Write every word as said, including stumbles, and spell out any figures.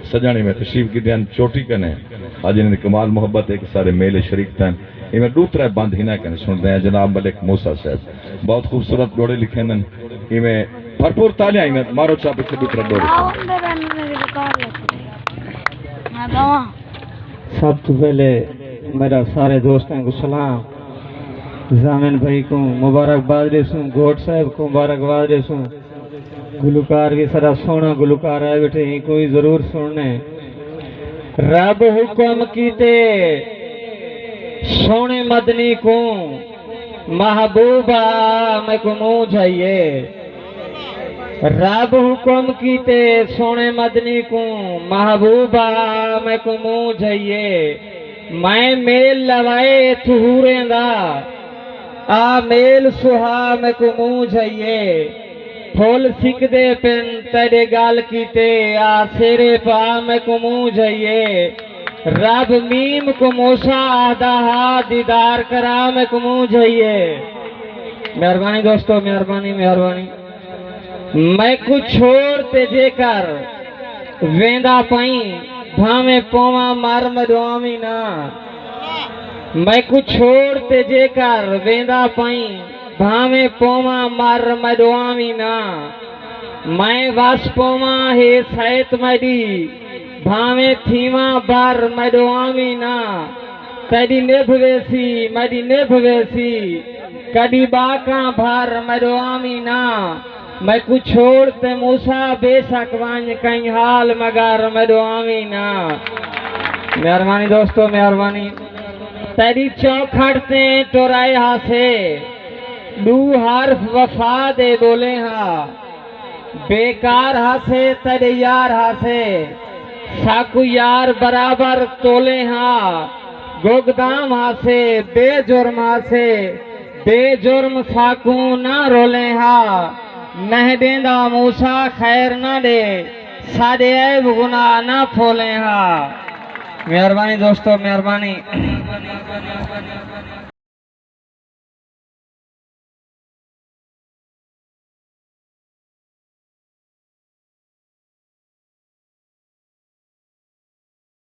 سجݨ ایویں تشریف گھدے ہن چوٹی کنے، اڄ انہاں دی کمال محبت ہے کہ سارے میلے شریک تھئن۔ ایویں ݙو ترے بند ہناں کنے سݨدے ہیں جناب ملک موسیٰ صاحب، بہت خوبصورت ݙوہڑے لکھیندن۔ ایویں بھرپور تالیاں، ایویں مارو چا پچھے ݙو ترے ݙوہڑے سݨ۔ سب توں پہلے میرا سارے دوستاں کوں سلام، ضامن بھائی کوں مبارکباد ݙیسوں، گھوٹ صاحب کوں مبارکباد ݙیسوں۔ گلوکار وی سارا سوہݨا گلوکار آئے ٻیٹھے ہیں، کوئی ضرور سݨݨے۔ رب حکم کیتے سوہݨے مدنی کوں، محبوبا میکوں منہ جھئیے۔ رب حکم کیتے سوہݨے مدنی کوں، محبوبا میکوں منہ جھئیے۔ میں میل لوائے اتھ حوریں دا، آ میل سہا میکوں منہ جھئیے۔ پھل سکدے پن تیݙے ڳل کیتے، آ سیرے پا میکوں منہ جھئیے۔ رب میم کوں موسیٰ آہدا ہا، دیدار کرا میکوں منہ جھئیے۔ مہربانی دوستو، مہربانی، مہربانی۔ میکوں چھوڑ تے جیکر ویندا پئیں، بھانویں پوواں مر میݙو آویں نہ۔ میکوں چھوڑ تے جیکر ویندا پئیں، بھانویں پوواں مر میݙو آویں نہ۔ میں وس پوواں ہے سیت میݙی، بھانویں تھیواں بر میݙو آویں نہ۔ تیݙی نبھ ویسی، میݙی نبھ ویسی، کݙی ٻاکاں بھر میݙو آویں نہ۔ میکوں چھوڑ تے موسیٰ بے شک ونڄ، کہیں حال مگر میݙو آویں نہ۔ مہربانی دوستو، مہربانی۔ تیݙی چوکھٹ تے ٹر آئے ہاسے، ݙو حرف وفا دے ٻولے ہا۔ بیکار ہاسے تیݙے یار ہاسے، ساکوں یار برابر تولے ہا۔ گوگدام ہاسے، بے جرم ہاسے، بے جرم ساکوں نہ رولے ہا۔ نہ ݙیندا موسیٰ خیر نہ ݙے، ساݙے عیب گناہ نہ پھولے ہا۔ مہربانی دوستو، مہربانی۔